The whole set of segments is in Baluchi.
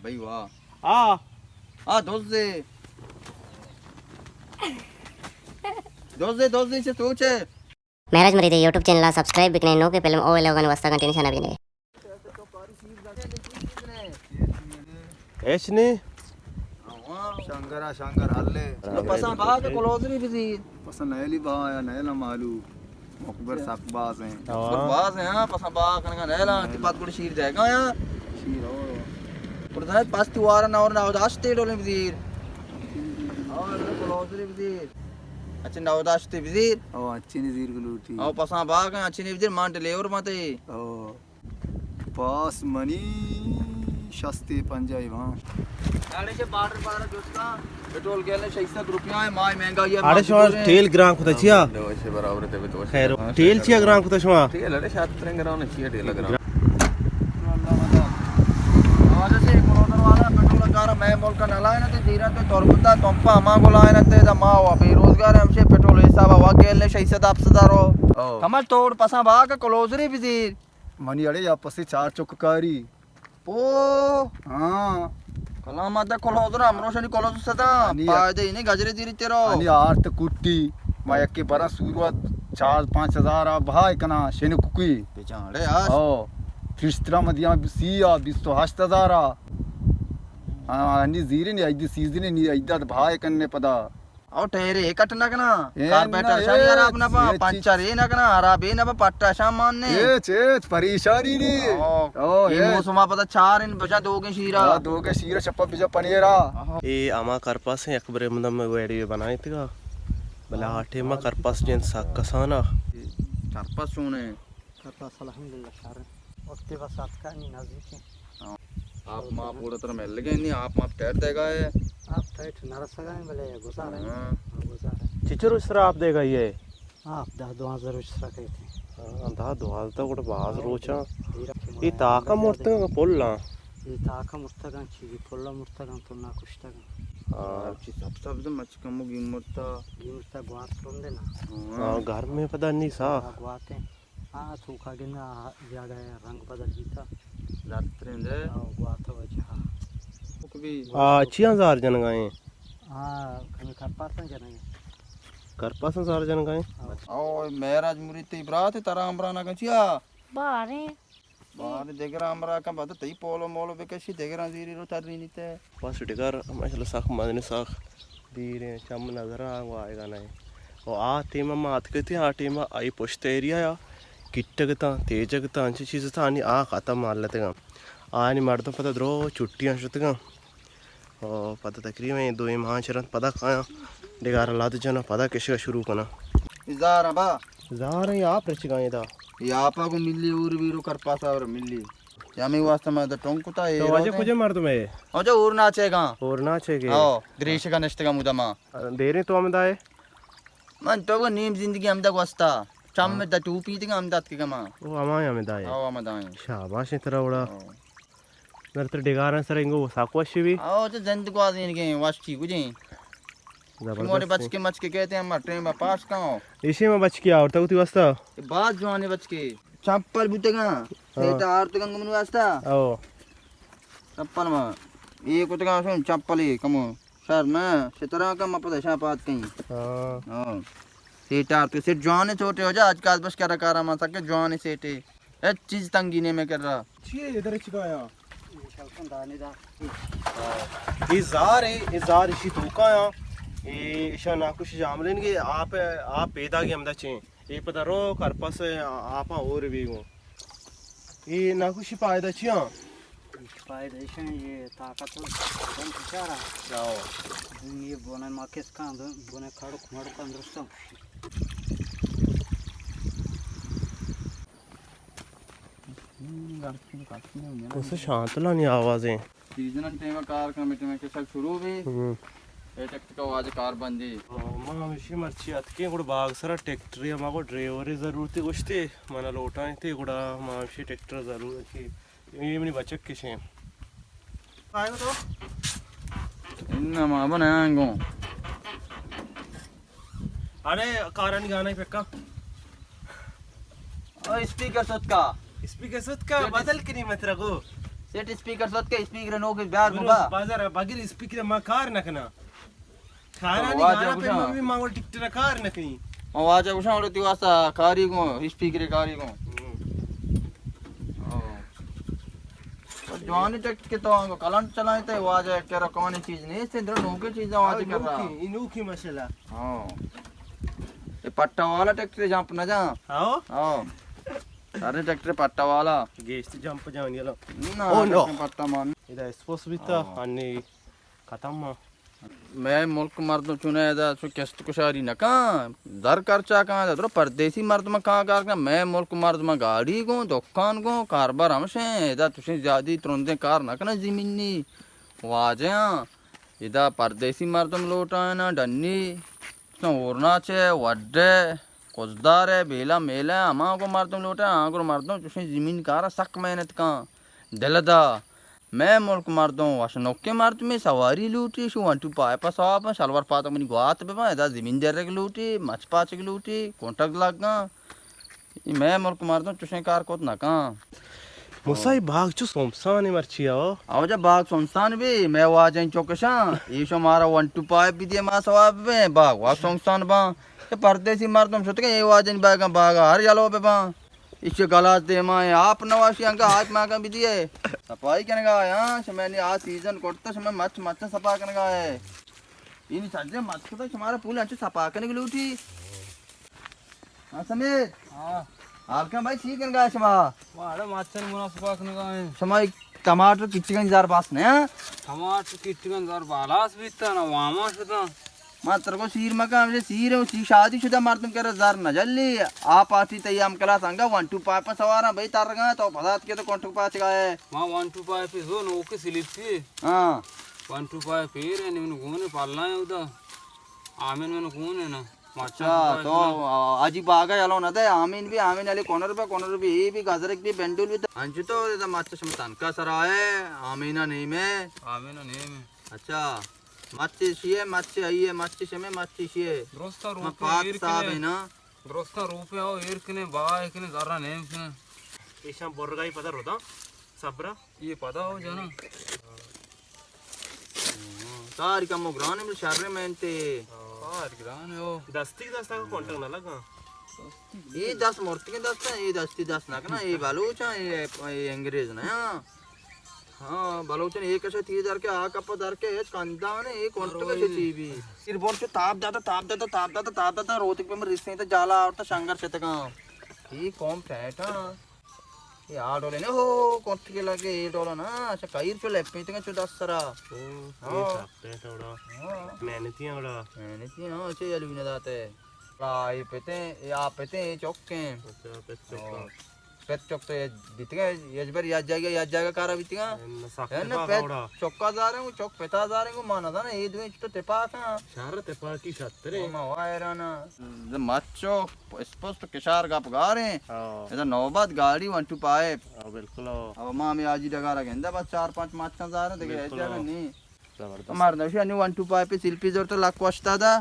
بھئی واہ۔ آ۔ آ، دوزے۔ دوزے، دوزے چہ تو چہ۔ مہراج مریدے یوٹیوب چینل ءَ سبسکرائب بکنے، نوکیں فلم او ویلاگانی واسطہ گھنٹی نشانہ بجنے۔ ہچ نی۔ شنگر ءَ شنگر ہلے۔ نو پساں باگ کلوزری بزیر۔ پساں نیلی با یا نیلا مالو۔ مقبر سک باز ہیں۔ ہاں۔ مقبر باز ہیں، ہاں، پساں باگ کنگا نیلا، کہ پت گڑ شیر دے گا یا۔ شیر ہو۔ گڑ دے پس تو وارا نور نو داشتے ڈولیں بزیر۔ اور کلوزری بزیر۔ اچھا نو داشتے بزیر۔ او اچھی نی زیر گلوٹی۔ او پساں باگ ہیں، اچھی نی بزیر، مان ڈلیور متے۔ او۔ پاس منی شستی پنجاہی وان۔ اڑے چہ بارڈر پارا جوتگا، پٹرول گیلن شش سد روپیہ ہے، مائی مہنگائی ہے، اڑے ماں شما بزرگ ہیں۔ تیل گران کتا چیا؟ ہاں، دوشے برابر تے، دوشے۔ خیر، ہاں، تیل چیا گران کتا شما؟ تیل اڑے شات ترین گران چیا، تیل گران۔ آج سے کلوزر والا پٹرول کارا میں ملک نہ لائے نا تے دیرا تے تربتا تمپا ہما گلائے نا تے دا ما و بے روزگار ہم سے پٹرول حساب وا گیلن شش سد ہفت سد رو۔ او۔ کمل توڑ پساں باگ کلوزری بزیر۔ منی اڑے یا پسے چار چک کاری۔ پو۔ ہاں۔ کلام آتا کلوزر، امروشنی کلوزر سدا۔ انی پایدے نہیں گجرے دیری تیرو۔ انی آرت کٹی۔ ما یکی برا سوروا چار پانچ ہزار آ بہا کنا شنکوکی۔ بجاڑے آس۔ او۔ فرشترا مدیاں سی آ بیست و ہشت ہزار آ۔ ہاں، انی زیرے نی ایدی سیزنے نی ایداد بہا کنے پدا۔ او ٹائر اے کٹ نہ کنا، اے کاربیٹر نہ، شانی اے خراب نہ با، اے پنچر اے نہ کنا، خراب اے نہ با، پٹا شام مان نے۔ اے چیز پریشانی نی۔ او، او، اے اے۔ موسم آ پتا چار ان بجا دوگیں شیرا۔ ہاں، دوگیں شیرا شپا بجا پنیرا۔ اے اما کرپاس ہیں، یک برے مدم ویڈیو بنائیں تگا۔ بلا آ ٹیم کرپاس جن سک کسانا۔ کرپاس چون ہے؟ کرپاس الحمدللہ شر۔ وقتی بس اتکانی نزدیک ہیں۔ ہاں۔ آپ ما پورا طرح مل گئے نہیں، آپ ما ٹائٹ دے گا ہے۔ آپ ٹائٹ نہ رسگا ہیں، بلے گزار ہے۔ ہاں۔ ہاں، گزار ہے۔ چچر اس طرح آپ دے گا یہ؟ آپ دہ دوازدہ روچ سرا کہتے ہیں۔ ہاں، دہ دوازدہ گڑا باز روچاں۔ یہ تاکا مرتگا پل آں۔ یہ تاکا مرتگا، چی بھی پل مرتگا، تو نہ کشتگا۔ ہاں۔ چی سب سب مچ کمو گی مرتا۔ گی مرتا گوات رندے نا۔ ہاں۔ ہاں، گھر میں پتہ نہیں سا۔ ہاں، گوات ہیں۔ ہاں، سوکھا گندا جاگہ ہے، رنگ بدل بیتا۔ زرد ترند ہے۔ ہاں، گوات وجہ۔ آ، چیاں زار جنگا ہیں؟ ہاں، کمی کرپاساں جنگا ہیں۔ کرپاساں زار جنگا ہیں؟ ہاں۔ او، مہراج مرید تی برات ہے، ترا امرا نہ گچیا؟ باریں۔ باریں دگرا امرا کن بعد تی پولو مولو بکشی، دگرا زیری رو ترینی تے۔ بس ڈگار ماشاءاللہ سخت مزنیں، سخت دیریں، چم نظر آنگو آئیگا نہ۔ و آ ٹیم ما اتکتی، آ ٹیم آئی پشت ایریا یا کٹگ تاں، تیجگ تاں، انچیں چیز تاں، آنی آ ختم مالتگاں۔ آنی مردم پدا درو چھٹیاں شتگاں۔ و پدا تقریباً دوئیں ماہ چرنت پدا کایاں، ڈگار لاد جناں، پدا کشگا شروع کناں۔ زار با۔ زار یا آپ رچگاں ادا۔ یا آپا کو ملی اور بیرو کرپاسا اور ملی۔ یا می واسطہ ما دا ٹونک کتا ہے تو واجہ۔ کجا مردم ہے؟ واجہ اور ناچے گا۔ اور ناچے گے۔ او، دریش کا نشتگا مدما۔ دیریں تو ہمدا ہے؟ من تو کو نیم زندگی ہمدا گوستا۔ چم ہاں۔ دا ٹوپی تک ہمدا تک گما۔ او ہما ہمدا ہے۔ او ہمدا ہے۔ شاباش ہے ترا وڑا۔ او۔ در تر ڈگاراں سر انگو ساکو وشی بھی۔ او تو زند گوازین گئے وشی گجیں۔ زبردست۔ شمارے بچکے مچکے کہتے ہیں، ہمارا ٹائم پاس کاؤ۔ ایشی میں بچکے آورتا ہوتی واسطہ۔ باز جوانے بچکے۔ چپل بوتگاں۔ ہاں۔ سیٹا آرتگاں گمن واسطہ۔ او۔ چپل ما۔ یہ کتگاں سن چپل یہ کمو۔ شر نہ، شترا کم پتہ شاپات کہیں۔ ہاں۔ ہاں۔ سیٹا آرتگاں، سیٹ جوانے چھوٹے ہو جا، آج کل بس کرا کارا ما سکے جوانے سیٹے۔ ہچ چیز تنگی نہیں میں کر رہا۔ چیے ادھر چکایا؟ اے زار اے، اے زار اشی توکا یا۔ اے اشا ناکوش جاملین گے آپ، آپ پیدا گے ہمدا چیں۔ اے پدا رو کرپس آپاں اور بیگو۔ اے ناکوشی پائدہ چیاں؟ فائدہ ایش ہیں، یہ طاقت ہو، بدن بچارا۔ جاؤ۔ یہ بونے ما کس کا، بونے کھڑو کھمڑو کا اندرستوں۔ اسے شانتلانی آوازیں۔ سیزن ٹائم کار کم ٹائم کسک شروع بھی۔ ہم۔ اے ٹک ٹک آواز کار بندی۔ ما ہمیشی مرچی اتکیں گڑ باغ سرا ٹریکٹری، ما کو ڈرائیور ضرورت گوشتے، منا لوٹائیں تے گڑا ما ہمیشی ٹریکٹر ضرورت کی۔ اے منی بچک کشیں۔ آئے تو؟ انما بنایا گوں۔ اڑے کارانی گانا ہی پکا۔ او اسپیکر ستکا۔ اسپیکر ستکا، بدل کنی مت رگو۔ سیٹ اسپیکر سوت کے، اسپیکر نوکے بیار گو با۔ بازار بغیر اسپیکر ما کار نہ کنا۔ کارانی واجہ گانا پہ گوشاں۔ ما بھی ما ٹکٹر کار نہ کنی۔ ما واجہ گوشاں، اور تی واسطہ کاری گو، اسپیکر کاری گو۔ ہاں۔ جوانی ٹکٹ کے تو آنگو کلنٹ چلائیں تے واجہ کے رقمانی چیز نہیں، اس اندر نوکے چیز واجہ کر رہا۔ نوکی، نوکی مسئلہ۔ ہاں۔ اے پٹا والا ٹکٹ جمپ نہ جا۔ ہاں۔ ہاں۔ سارے ٹریکٹر پٹا والا۔ گیشت جمپ جان یلا۔ نہ، او نو۔ ٹریکٹر پٹا مان۔ ادا اسپوس بیتا، ہاں۔ انی ختم ما۔ مئے ملک مردم چونے ادا چو کشت کشاری نہ کن، در کرچا کن، ادا درو پردیسی مردم کن کار کن، مئے ملک مردم گاڑی گون، دکان گون، کاربار ہمشیں، ادا چوشیں زیادی ترندیں کار نہ کن زمینی واجہ۔ ادا پردیسی مردم لوٹائنا ڈنی، اورناچ ء، وڈ ء، کزدار ء، بیلہ میلہ ء، ہما گوں مردم لوٹ ء، آ گوں مردم چوشیں زمین کار ء سک محنت کن، دل دا۔ مئے ملک مردم وش نوکیں مردمے، سواری لوٹی، شو ون ٹو پائپ ء سواب، شلوار پاتک منی گوات بہ باں، ادا زمین درگ لوٹی، مچ پاچگ لوٹی، کنٹگ لگاں۔ اے مئے ملک مردم چوشیں کار کت نہ کن۔ موسیٰ، اے باغ چو سمسان اے مرچی او۔ او جا باغ سمسان بی، مئے واجہ چوکشاں، ایشو مارا ون ٹو پائپ بی دیے، ما سواب بیں، باغ وا سمسان باں۔ اے پردیسی مردم شتگیں، اے واجہ باغاں، باغا ہر یلو بہ باں۔ ایشی گلاس دیما اے، آپ نواشی انگا آج ما کن بی دیے۔ صفائی کنگا آیا، شمینی آ سیزن کرتا، شمے مچ مچ صفا کنگا اے۔ اینی سجے مچ کتا، شمارا پول انچو صفا کنگ لوٹی۔ ہاں سمیر۔ ہاں۔ حال کن بھائی، چی کنگا شما؟ ما اڑے مچن مناسبہ کنگا ہیں۔ شما ایک ٹماٹر کچگن زر باس نہ، ہاں؟ ٹماٹر کچگن زر بالاس بیتا نا، واما شتا۔ ما ترگو سیر مکا، ہمشہ سیر ہوں، چی شادی شدہ مردم کرا زر نہ جلی۔ آ پارٹی تئی ہم کلاس انگا ون ٹو پائپ سوارا بھائی ترگا، تو پدات کے تو کنٹک پاچ گائے۔ ما ون ٹو پائپ زو نوکے سلیپی۔ ہاں۔ ون ٹو پائپ پیر ہے، نمن گونے پالنا ہے ادا۔ آمین من گونے نا۔ اچھا، تو آجی باغا یلو نہ دے، آمین بی، آمین علی کونر بی، کونر بی، اے بی گازرک بی، بنڈول بی۔ انچو تو ادا مچ شما تنکا سرا ہے، آمینا نیم ہے۔ آمینا نیم ہے۔ اچھا، مچ شیے، مچ آئیے، مچ شمے، مچ شیے۔ درستا روپے پاک ایر صاحب کنے۔ ہے نا۔ درستا روپے او ایر کنے، با ایر کنے، ذرا نیم کنے۔ ایشان برگائی پدا ردا، صبرا۔ یہ پدا ہو جانا۔ ساری کمو گران ہے، بل شر میں انتے۔ ساری گران ہے ہو۔ دستی دستا کا کونٹک نہ لگا۔ یہ دس مرتگیں دست ہیں، یہ دستی دست نہ کنا، یہ بلوچ ہیں، یہ، یہ انگریز نہ ہیں۔ ہاں، بلوچن ایک کشا تیر در کے، آ کپا در کے، ایک کندان ہے، ایک کونٹک ہے چی بھی۔ سیر بور چو تاپ داتا، تاپ داتا، تاپ داتا، تاپ داتا، روتک پہ من رسیں تا جالا آورتا شنگر شتگاں۔ یہ قوم ٹھیٹا۔ اے آ ڈولے نہ ہو، کونٹکے لگے، اے ڈولا نا، اچھا کائر چو لپیتگا چو دست سرا۔ او، ہاں۔ اے سخت ہے تھوڑا۔ ہاں۔ محنتی ہیں بڑا۔ محنتی ہیں، ہاں، اچھے یلو نہ داتے۔ آ، اے پتے، اے آ پتے، اے چوک ہیں۔ اچھا، پت چوک۔ ہاں۔ پت چوک تو یہ بیتگا، یہ بر یا جگہ، یا جگہ کارا بیتگا۔ اے نہ سخت ہے نا، پاک پت ہوڑا۔ چوکا زارے ہوں، چوک پتا زارے ہوں، مانا زانا، اے دوئیں چو تپاک ہیں۔ شہر تپاکی شترے۔ ہاں، ما وا حیرانا۔ مچو اسپوس تو کشار گپ گاریں۔ ہاں۔ ادا نوبت گاڑی ون ٹو پائپ۔ ہاں، بالکل، ہاں۔ اب ما ہمیں آجی ڈگارا گندہ بس چار پانچ مچاں زاریں، دیگه بالکل، ہچ جگہ ہاں۔ نہیں۔ زبردست۔ مردم شی انی ون ٹو پائپ سیلپی زور تو لک وشتا دا۔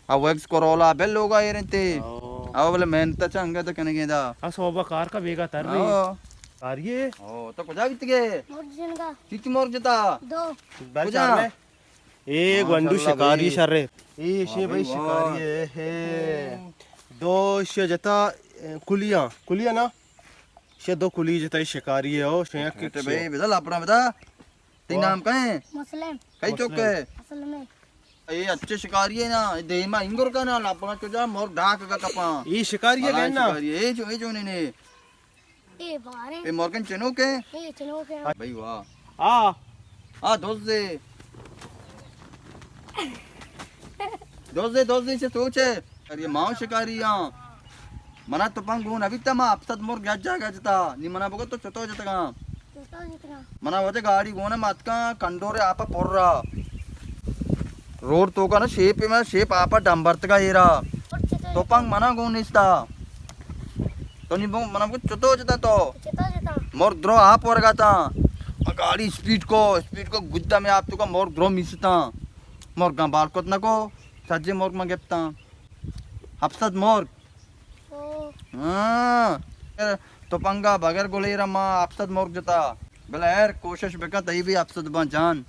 اب ویکس کرولا بل لوگا ایرن تے۔ ہاں۔ اب بلے محنت چنگا تو کنگے دا۔ ہاں، صوبہ کار کا بیگا تر رہی۔ ہاں۔ کاریے۔ او، تو کجا بیتگے؟ مرگ جنگا۔ چیچی مرگ جتا؟ دو۔ بل کجا؟ چار میں۔ اے گونڈو ماشاءاللہ شکاری بھائی۔ شرے۔ اے شے واہ بھائی بھائی واہ۔ شکاری ہے، ہے۔ دو شے جتا، اے، کلیاں، کلیاں نا؟ شے دو کلی جتا شکاری ہے، او، شے یک بیٹے شے۔ بھائی، بدا لپڑا بدا۔ تئی ہاں۔ نام کئے؟ مسلم۔ کئی چوک مسلم۔ ہے؟ اصل میں۔ اے اچھے شکاری ہے نا، دیما انگر کا نا، لپڑا چو جا، مور ڈاک کا کپاں۔ اے شکاری ہے بھائی نا؟ شکاری ہے، اے چو، اے چو نے نے۔ اے بارے۔ اے مورگن چنوک ہے؟ اے چنوک ہے۔ بھائی واہ۔ آ۔ آ، دوزے۔ دوزے، دوزے سے سوچے۔ ارے ماں شکاری ہاں۔ منا تو پنگ گون ابھی تما اپسد مرگ یا جاگا جتا۔ نی منا بگو تو چتو جتگا۔ چتو جتگا۔ منا وجہ گاڑی گون ماتکا کنڈورے آپا پر را۔ روڈ توکا نا شیپ، میں شیپ آپا ڈمبرتگا ایرا۔ تو پنگ منا گون نیستا۔ تو نی بو-، منا بگو چتو جتا تو؟ چتو جتا؟ مور درو آپ ورگا تا۔ گاڑی اسپیڈ کو، اسپیڈ کو گدا میں آپ توکا مور درو میستا۔ مور گنبال کت نکو، سجے مور ما گپتا۔ ہپسد مور۔ او۔ ہاں۔ تو پنگا بغیر گلیرا ما ہپسد مور جتا۔ بلے ہیر کوشش بکن، تئی بھی افسد باں جان۔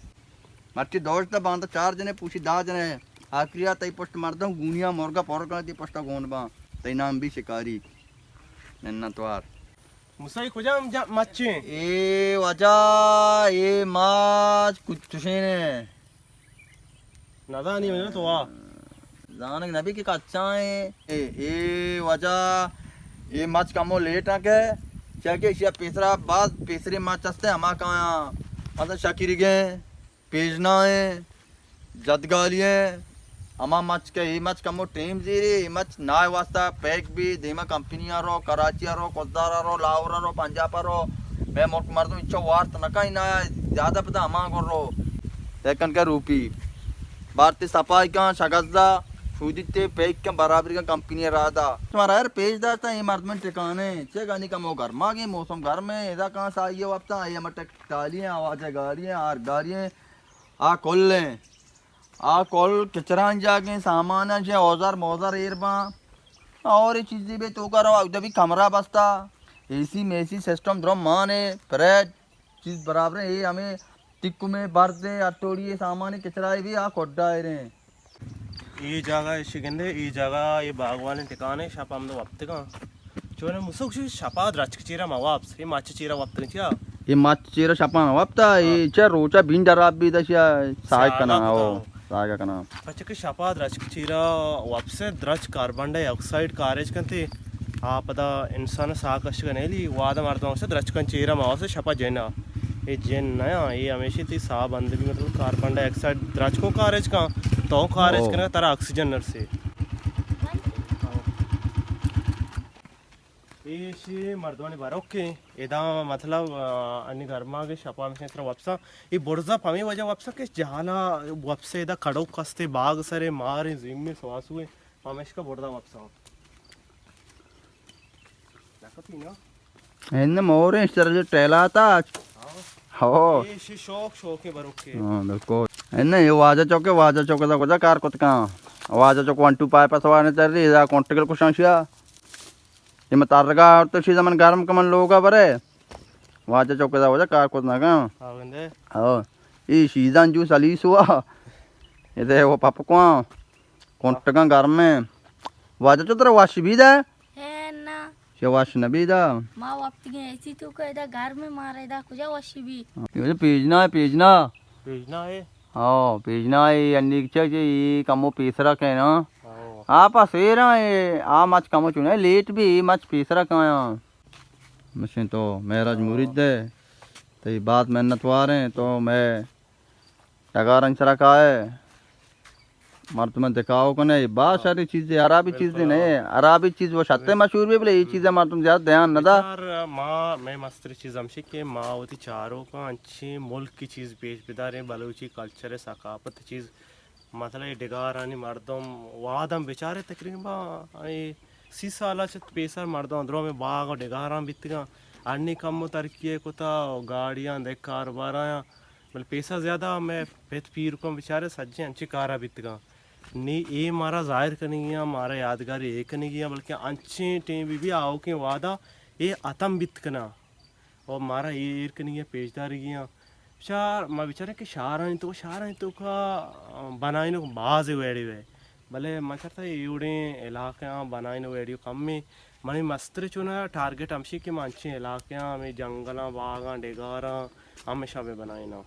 مرچی دوشت باندا چار جنے پوشی دہ جنے۔ آخری ءَ تئی پشت مردم گونیا مرگا پر کن، تئی پشتا گون باں۔ تئی نام بھی شکاری۔ ننا توار۔ مسائی کجام جا-، مچیں؟ اے واجہ، اے ماچ کچھ چشیں۔ نزانی من تو آ۔ زانگ نبی کہ کچا ایں۔ اے، اے واجہ، اے مچ کمو لیٹ آں کہ، چیا کہ ایشی ءَ پیسرا باز پیسری مچ ہستے ہما کایاں۔ مثلاً شکیرگیں، پیژنائیں، جدگالیں، ہما مچ کہ اے مچ کمو ٹیم زیری، اے مچ نائے واسطہ پیک بھی، دیما کمپنیاں رو، کراچی رو، کزدار رو، لاہور رو، پنجاب رو، مئے ملک مردم انچو وارت نہ کن، نہ زیادہ پدا ہما گر رو۔ لیکن کہ روپی بارتی صفائی کن، شگزا شودیتے پیک کن، برابری کن کمپنی را دا۔ شمارا ہر پیش داشتا، اے مردم ٹکانے، چے گانی کمو گرما گے، موسم گرم ہے، ادا کان سائیے وقتا، اے مٹک ٹالی ہیں، آواز گاڑی ہیں، آر گاڑی ہیں، آ کل ہیں۔ آ کل کچران جاگیں سامان ہیں، چے اوزار موزار ایر باں۔ اور اے چیزی بھی تو کرو، ادا بھی کمرہ بستا، اے سی میسی سسٹم درم مانے، فریج، چیز برابر ہیں، اے ہمیں ٹکو میں برد ہیں، اٹوڑی ہے، سامان کچرائے بھی آ کڈا ایر ہیں۔ اے جاگہ ایشی گندے، اے جاگہ اے باغوانیں ٹکانے، شپ ہمدو وپتگاں۔ چونے مسوک شی شپا درچک چیرا ما واپس، اے مچ چیرا وپتگاں چیا؟ اے مچ چیرا شپا وپتا، اے ہاں۔ چہ روچا بین ڈراب بھی دشیا ساگ ساگا کنا، کتا او، ہو۔ ساگا کنا۔ پچہ کہ شپا درچک چیرا وپسے، درچک کاربن ڈائی آکسائیڈ کارج کنتے، آ پدا انسان ساہ کشگ نیلی، وہدہ مردم سے درچکاں چیرا ما وپسے شپا جنا۔ اے جن نہ آں، اے ہمیشی تئی ساہ بند بی، مطلب کاربن ڈائی آکسائیڈ درچکو کارج کن، تو کارج او۔ کنگا ترا آکسیجن نرسے۔ ایشی مردمانی بروکیں، ادا مطلب، آ، انی گرماگے شپا ہمیشی ترا وپساں۔ اے برزا پمی وجہ وپساں کہ جہالا وپسے، ادا کڑوک کستے، باغ سرے، ماریں، زیمیں، سواسویں، پمیشکا برزا وپساں۔ نہ کپی نا؟ ہن موریں اشتر جو ٹیلا تا۔ ہاں۔ ہو۔ اے شی شوق، شوقیں بروکے۔ ہاں، بالکل۔ ہن اے واجہ چوکے، واجہ چوکے دا کجا کار کت کن؟ واجہ چوک ون ٹو پائپ سوارنے تری، دا کنٹگل کشان شیا۔ اے متارگا اور تو شی زمن گرم کمن لوگا برے۔ واجہ چوکے دا واجہ کار کت نہ کن۔ ہاں، گندے۔ ہاں۔ اے شیزان جو سلیس ہوا۔ اے دے وہ پپ کواں۔ کنٹگاں گرمیں۔ واجہ چو ترا وش بی دے؟ اے نہ۔ چہ وش نہ بیدا؟ ما وپتگیں اے سی توکا، ادا گرم، مارا ادا کجا وشی بی؟ اے پیجنا ہے، پیجنا۔ پیجنا ہے؟ ہاں، پیجنا ہے، انی چہ، چہ اے کمو پیسرا کئے نا۔ ہاں۔ آ پا سیراں اے، آ مچ کمو چونے، لیٹ بی، اے مچ پیسرا کایاں۔ مشیں تو معراج ہاں۔ مرید دے، تئی باز منت واریں، تو مئے ڈگارانی سرا کائے، مردماں دکھاؤ کنے، اے باز ہاں۔ شری چیزے، حرابی چیزے بالکل، نہ، ہاں۔ حرابی چیز وہ شتے مشہور بی، بلے اے چیزے مردم زیادہ دھیان نہ دا۔ بچار ما، مئے مستر چیز ہمشی کہ ما وتی چاروکاں انچیں ملکی چیز پیش بداریں، بلوچی کلچر، ثقافت چیز، مثلاً اے ڈگارانی مردم وادم بچارے تقریباً اے سی سال چہ پیسر مردم درو میں باغ و ڈگاراں بیتگاں، انی کم و ترقی کتا و گاڑیاں دے کاروباراں بلے پیسہ زیادہ مئے پت پیرکاں بچارے سجیں انچیں کارا بیتگاں۔ نی اے مارا ظاہر کنگی آں، مارا یادگاری اے کنگی آں، بلکہ انچیں ٹیم بی بی آؤکیں وہدا اے ختم بیت کناں۔ و مارا اے ایر کنگی آں، پیش دارگی آں۔ شہر، ما بچاریں کہ شہرانی تو، شہرانی توکا بنائینوک باز ویڑی وے۔ بلے من چارتا اے وڑیں علاقہ آں بنائینو ویڑیو کمیں۔ منی مستر چونا ٹارگٹ ہمشی کہ من انچیں علاقہ آں، ہمیں جنگلاں، باغاں، ڈگاراں، ہمیشاں بہ بنائیناں۔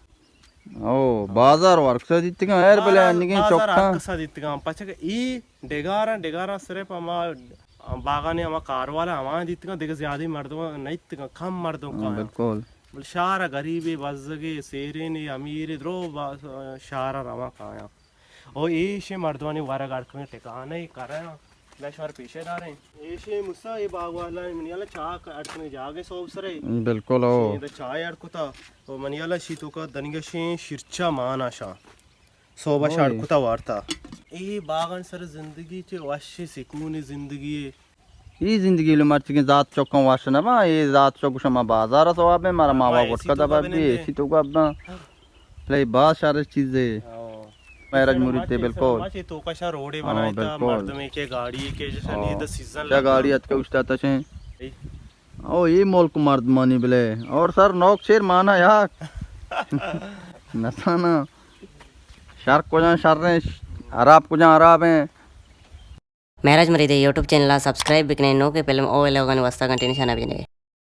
او، بازار ورکسا دیتگاں، ہیر بلے بازار، انگیں بازار چوکاں۔ ہر کسا دیتگاں، پچہ کہ ای ڈگاراں، ڈگاراں صرف ہما باغانی ہما کاروالا ہما دیتگاں، دگہ زیادہ مردم نہ دیتگاں، کم مردم ہاں، کایاں۔ بالکل۔ بلے شہر غریبے، بزگے، سیرینے، امیرے، درو با-، شہر رواں کایاں۔ او ایشیں مردمانی ورگ اڑ کنگ ٹکانہ ء کرا، بیا شمارا پیش ء داریں۔ ایشیں موسی، اے باغ والا منی ہیال ء چاہ اڑ کنگ جاگہ سوب سرے۔ بالکل، او۔ ادا چاہ اڑ کتا۔ او منی ہیال ء شی توکا دنیگشیں شیرچا مانا شاں۔ سوب ء شاں اڑ کتا وارتا۔ اے باغانی سر زندگی چے وشیں سکونیں زندگی۔ اے زندگی لو مرچیگیں زات چکاں وش نہ باں، اے زات چک شما بازار ء سواب ایں، مارا ماوا گٹکا دبا بی، ایسی تو گپ باں۔ لے باز شر چیزے۔ او۔ مہرج مرید تے بالکل۔ مچے توکا شا روڈے بنائے تا، بالکل۔ مردمے کے گاڑی کے جشن عید سیزن لگا۔ گاڑی اتکا اشتا تشیں۔ اے۔ او اے ملک مردمانی بلے۔ اور سر نوک شیر مانا یاک۔ نسانا۔ شر کجا شر ہیں، حراب کجا حراب ہیں۔ مہراج مرید ءِ یوٹیوب چینل ءَ سبسکرائب بکنے، نوکیں فلم او ویلاگانی واسطہ گھنٹی نشانہ بجنے۔